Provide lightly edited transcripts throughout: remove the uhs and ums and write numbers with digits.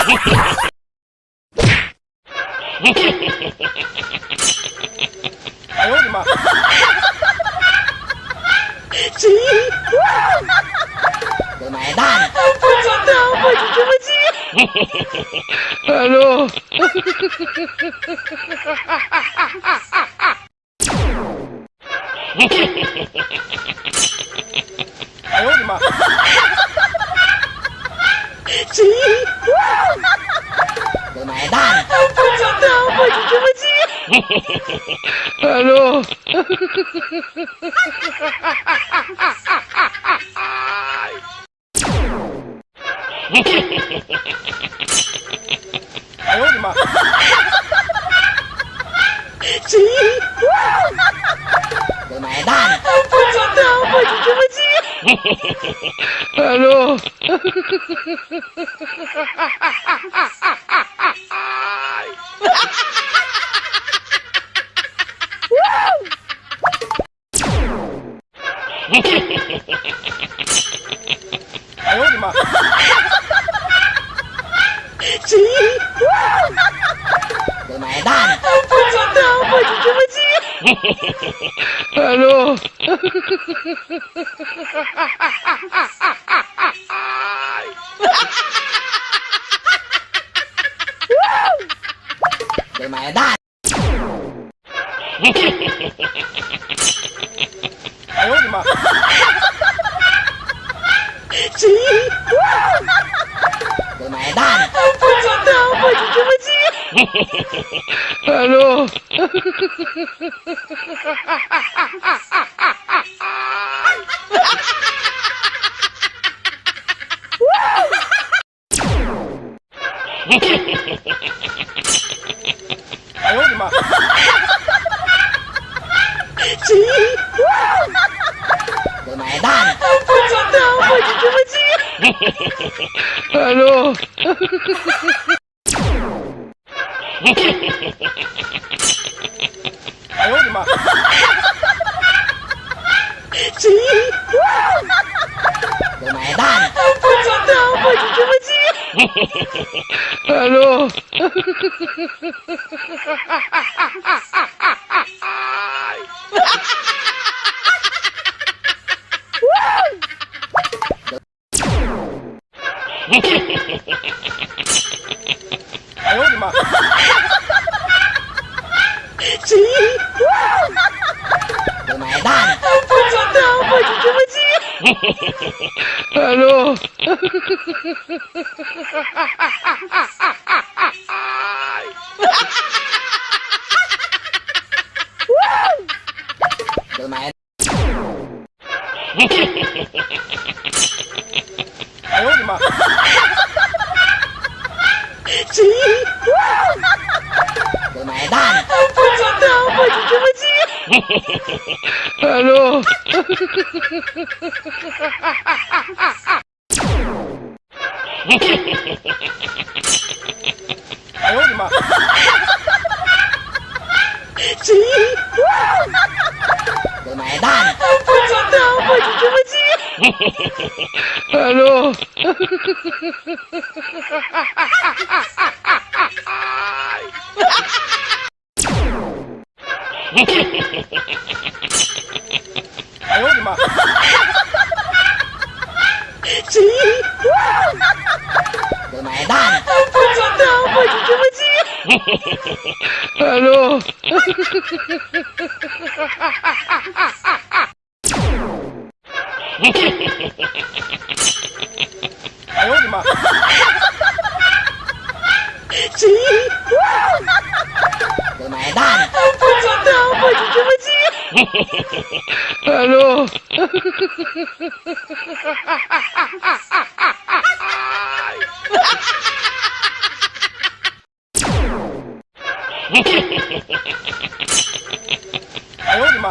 哎呦我的妈！我买单。不知道我就这么急。 Hello。哎呦我的妈！我买单。不知道我就这么急。 Hello。哎呦我的妈！我买单。不知道我就这么急。 Hello。哎呦我的妈！我买单。不知道我就这么急。 Hello。我买单。哎呦我的妈！我买单。不知道我就这么急。 Hello。哎呦我的妈！我买单。不知道我就这么急。 Hello。哎呦我的妈！我买单。不知道我就这么急。 Hello。哎呦我的妈！我买单。不知道我就这么急。 Hello。我买。哎呦我的妈！我买单。不知道我就这么急。 Hello。哎呦我的妈！我买单。不知道我就这么急。 Hello。哎呦我的妈！我买单。不知道我就这么急。 Hello。哎呦我的妈！我买单。不知道我就这么急。 Hello。哎呦我的妈！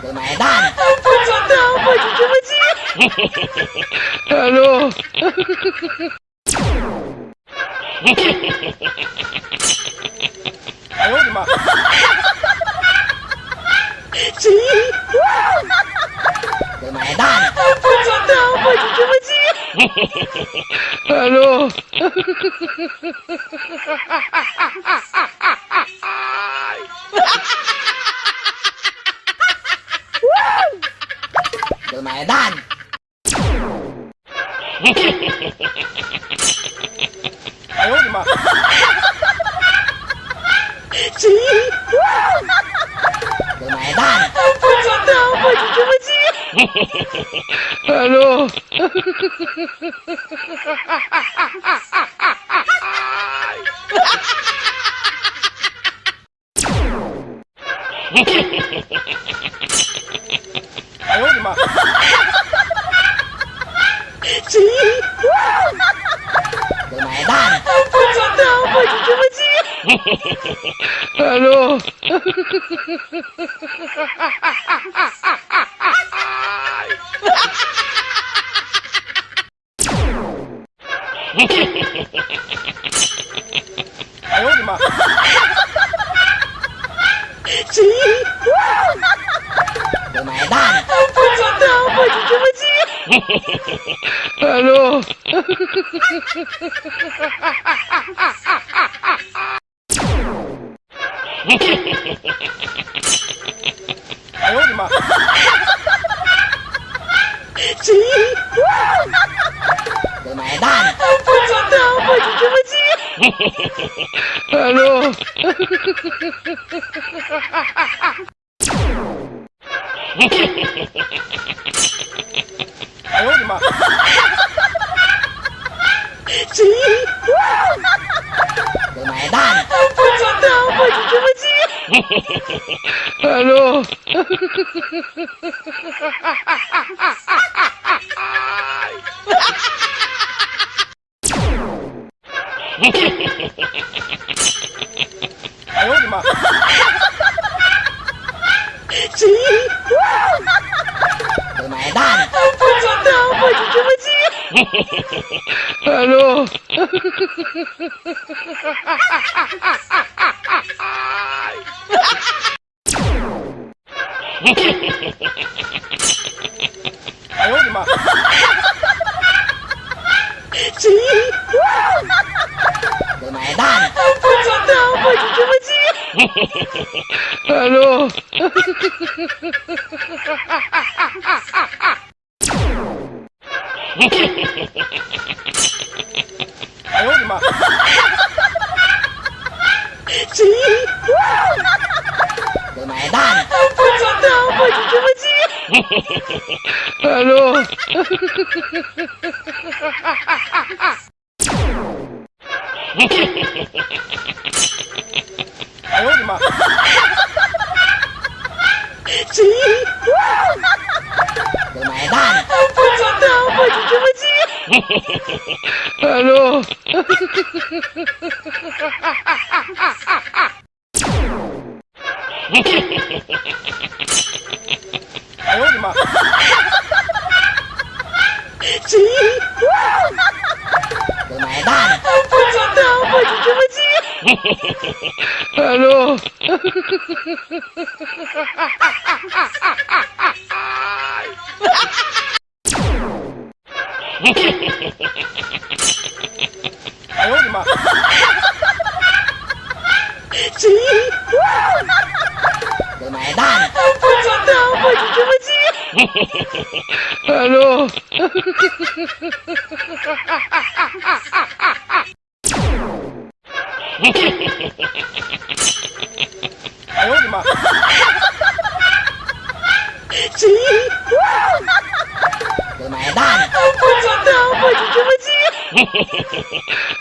我买单。不知道我就这么急。 Hello。哎呦我的妈！我买单。不知道 Hello. 买单。哎呦我的妈！谁？买单。不知道，我就这么记。Hello。哎呦我的妈！谁？买单。不知道，我就这么记。Hello。哎呦我的妈！谁？买单。不知道，我就这么记。Hello。哎呦我的妈！谁？买单。不知道，我就这么记。Hello。哎呦我的妈！谁？买单。不知道，我就这么记。Hello。哎呦我的妈！谁？买单。不知道，我就这么记。Hello。哎呦我的妈！谁？买单。不知道，我就这么记。Hello。哎呦我的妈！谁？买单。不知道，我就这么记。Hello。哎呦我的妈！谁？买单。不知道，我就这么记。Hello。哎呦我的妈！谁？买单。不知道，我就这么记。Hello。哎呦我的妈！谁？买单。不知道，我就这么记。Hello。哎呦我的妈！谁？买单。不知道，我就这么记。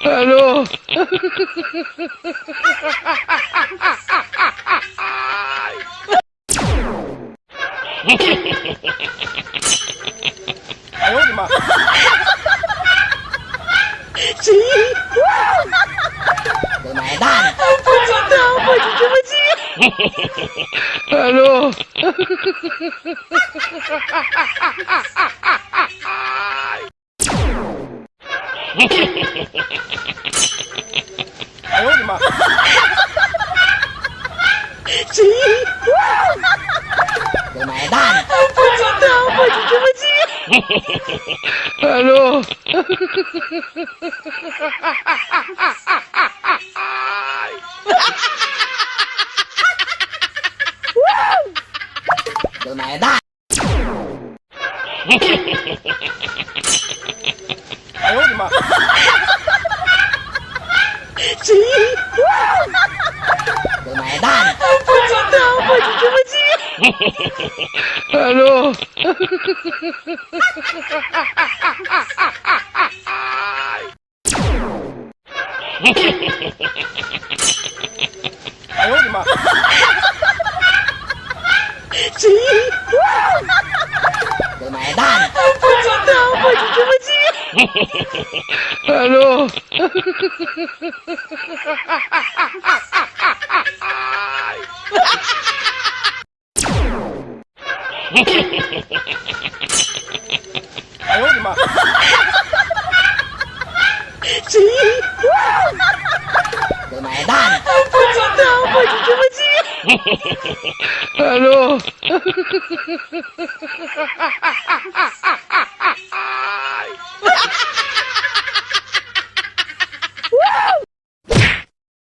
Hello。哎呦我的妈！谁？买单。不知道，我就这么记。Hello。哎呦我的妈！谁？买单。不知道，我就这么记。Alô? 买单。哎呦我的妈！谁？买单。不知道，我就这么记。Alô? 哎呦我的妈！谁？买单。不知道，我就这么记。Alô? 哎呦我的妈！谁？买单。不知道，我就这么记。Alô?